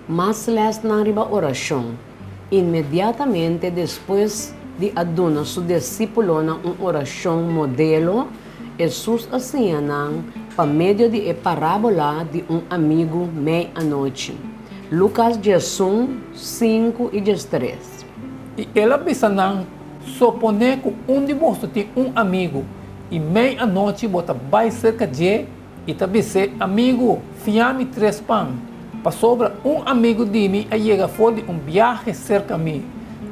Mas lèsnan riba orashon. Inmediatamente despues di a duna su disípulonan un orashon modelo, Hesus a siña nan pa medio di e parábola di un amigu mei anochi. Lukas 11, 5 i 13. I el a bisa nan, Soponé ku un di boso tin un amigu, i mei anochi bo ta bai serka dje i ta bis'é, Amigu, fia mi tres pan, pasobra un amigu di mi a yega for di un biahe serka mi,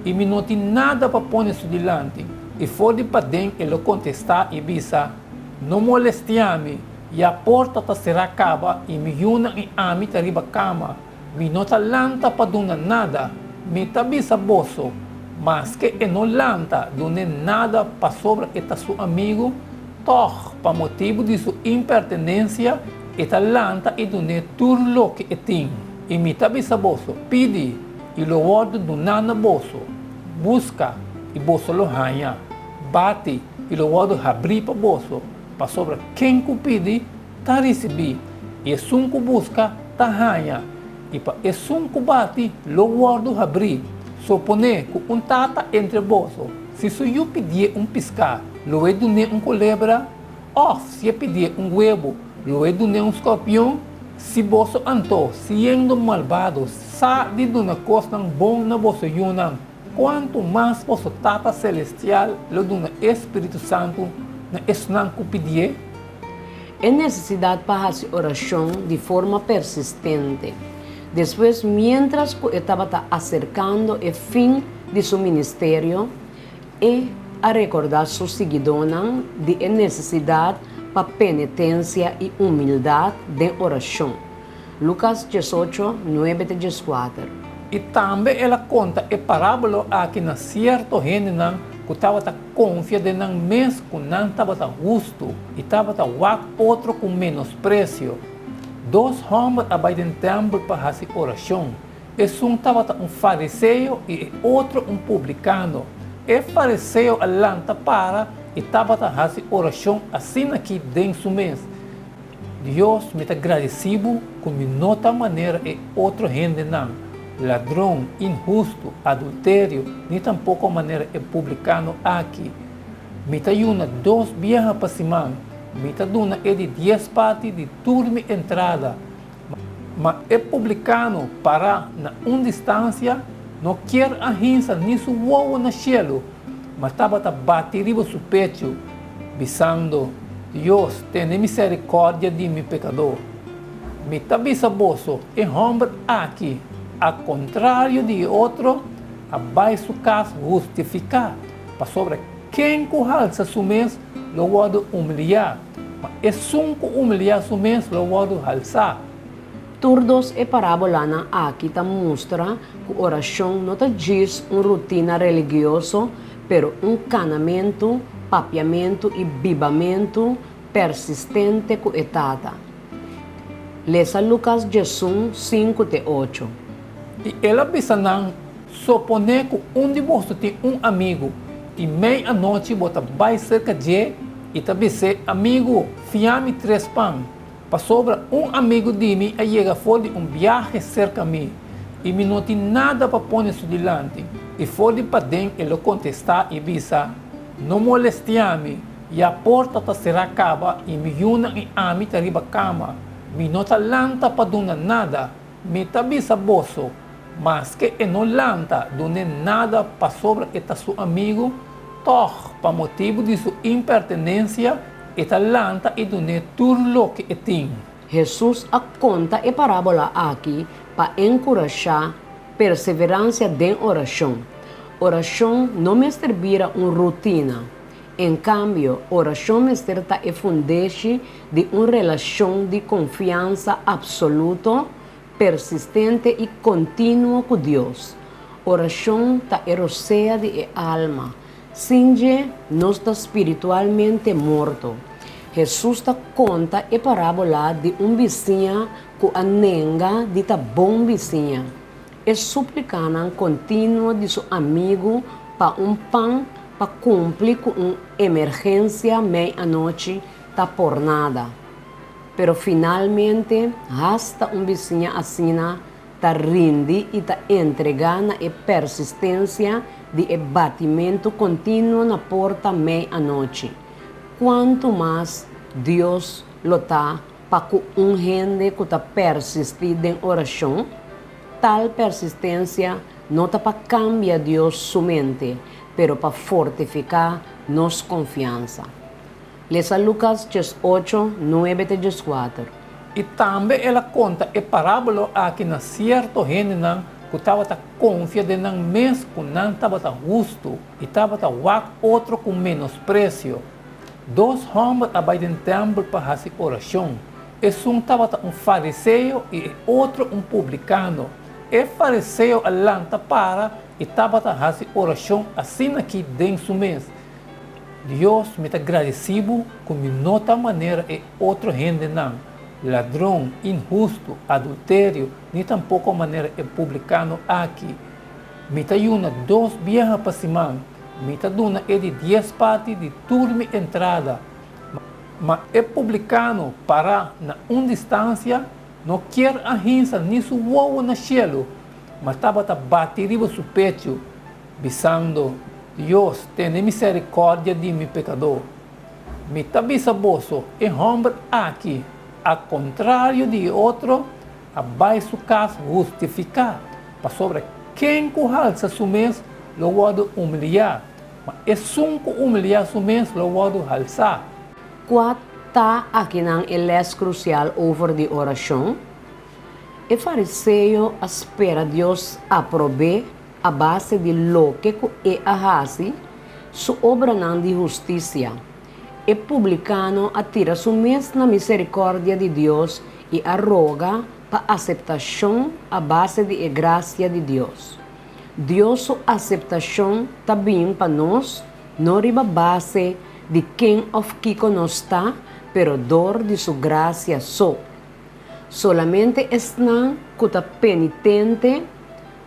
i mi no tin nada pa pone su dilanti. I for di paden e lo kontestá i bisa, No molestiá mi, ya porta ta será kaba i mi yunan i ami ta riba kama, mi no ta lanta pa duna nada. Mi ta bisa boso, maske e no lanta dun'é nada pasobra e ta su amigu, Tòg, pa motibu di su impertinensia, e ta lanta i dun'é tur loke e tin. I mi ta bisa boso, Pidi, i lo wòrdu duná na boso, buska, i boso lo haña, bati, i lo wòrdu habrí pa boso, pasobra ken ku pidi, ta risibí, i esun ku buska, ta haña, i pa esun ku bati, lo wòrdu habrí. Soponé ku un tata entre boso, si su yu pidié un piská, lo e dun'é un kolebra? Òf, si e pidié un webu, lo e dun'é un skorpion? Si boso anto, siendo malbado, sa di duna kosnan bon na boso yunan, kuantu mas boso Tata selestial lo duna e spiritu santu na esnan ku pidié? E nesesidat pa hasi orashon di forma persistente. Despues, miéntras ku e tabata aserkando e fin di su ministerio, e a rekordá su siguidónan di e nesesidat pa penetensia i humildat den orashon. Lukas 18, 9 te 14. I tambe el a konta e parábolo aki na sierto hendenan ku tabata konfia den nan mes ku nan tabata hustu i tabata wak otro ku menospresio. Dos hòmber a bai den tèmpel pa hasi orashon. Esun tabata un fariseo i e otro un publikano. E fariseo a lanta para i tabata hasi orashon asin'akí den su mes, Dios, mi ta gradisí bo ku mi no ta manera e otro hendenan, ladron, inhustu, adulterio, ni tampoko manera e publikano aki. Mi ta yuna dos biaha pa siman, mi ta duna e di dies parti di tur mi entrada. Ma e publikano pará na un distansia no kier a hinsa ni su wowo na shelu, ma tabata bati riba su pechu, bisando, Dios, tene miserikòrdia di mi pekadó. Mi ta bisa boso, e hòmber aki, a kontrario di e otro, a bai su kas hustifiká, pasobra ken ku halsa su mes lo wòrdu humiliá, ma esun ku humiliá su mes lo wòrdu halsá. Tur dos e parábolanan aki ta mustra ku orashon no ta djis un rutina religioso, pero un kanamentu, papiamentu i bibamentu persistente ku e Tata. Lesa Lukas 11, 5 te 8. I el a bisa nan, Soponé ku un di boso tin un amigu, i mei anochi bo ta bai serka dje i ta bis'é, Amigu, fia mi tres pan, Pasobra un amigu di mi a yega for di un biahe serka mi, i mi no tin nada pa pone su dilanti. I for di paden e lo kontestá i bisa, No molestiá mi, ya porta ta será kaba i mi yunan i ami ta riba kama, mi no ta lanta pa duna nada. Mi ta bisa boso, maske e no lanta dun'é nada pasobra e ta su amigu, tòg pa motibu di su impertinensia e ta lanta i dun'é tur loke e tin. Hesus a konta e parábola aki pa enkurashá perseveransia den orashon. Orashon no mester bira un rutina. En kambio, orashon mester ta e fundeshi di un relashon di konfiansa apsoluto, persistente i kontinuo ku Dios. Orashon ta e rosea di e alma. Sin dje, nos ta spiritualmente morto. Hesus ta konta e parábola di un bisiña ku a nenga di ta bon bisiña. E súplikanan kontinuo di su amigu pa un pan pa kumpli ku un emergensia mei anochi ta por nada. Pero finalmente, hasta un bisiña asina ta rindi i ta entregá na e persistensia di e batimentu kontinuo na porta mei anochi, kuantu mas Dios lo ta pa ku un hende ku ta persistí den orashon? Tal persistensia no ta pa kambia Dios su mente, pero pa fortifiká nos konfiansa. Lesa Lukas 18, 9 te 14. I tambe el a konta e parábolo aki na sierto hendenan ku tabata konfia den nan mes ku nan tabata hustu i tabata wak otro ku menospresio. Dos hòmber a bai den tèmpel pa hasi orashon. Esun tabata un fariseo i e otro un publikano. E fariseo a lanta para i tabata hasi orashon asin'akí den su mes, Dios, mi ta gradisí bo ku mi no ta manera e otro hendenan, ladron, inhustu, adulterio, ni tampoko manera e publikano aki. Mi ta yuna dos biaha pa siman, mi ta duna e di dies parti di tur mi entrada. Ma e publikano pará na un distansia no kier a hinsa ni su wowo na shelu, ma tabata bati riba su pechu, bisando, Dios, tene miserikòrdia di mi pekadó. Mi ta bisa boso, e hòmber aki, a kontrario di e otro, a bai su kas hustifiká, pasobra ken ku halsa su mes lo wòrdu humiliá, ma esun ku humiliá su mes lo wòrdu halsá. Kua ta akinan e lès krusial over di orashon? E fariseo a spera Dios aprob'é a base di loke ku e a hasi, su obranan di hustisia. E publikano a tira su mes na miserikòrdia di Dios i a roga pa aseptashon a base di e grasia di Dios. Dios su aseptashon ta bin pa nos no riba base di ken òf kiko nos ta, pero dor di su grasia so. Solamente esnan ku ta penitente,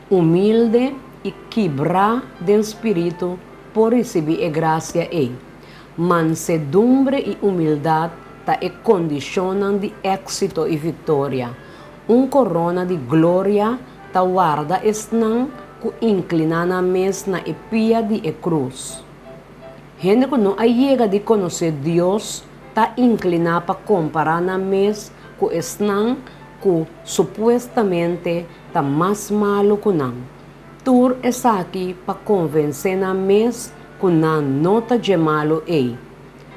humilde i kibrá den spiritu por risibí e grasia ei. Mansedumbre i humildat ta e kondishonnan di éksito i viktoria. Un korona di gloria ta warda esnan ku inkliná nan mes na e pia di e krus. Hende ku no a yega di konosé Dios ta inkliná pa kompará nan mes ku esnan ku supuestamente ta mas malu ku nan. Tur esaki pa konvensé nan mes ku nan no ta dje malu ei.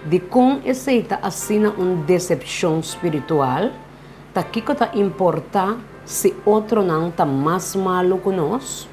Dikon esei ta asina un desepshon spiritual? Ta kiko ta importá si otronan ta mas malu ku nos?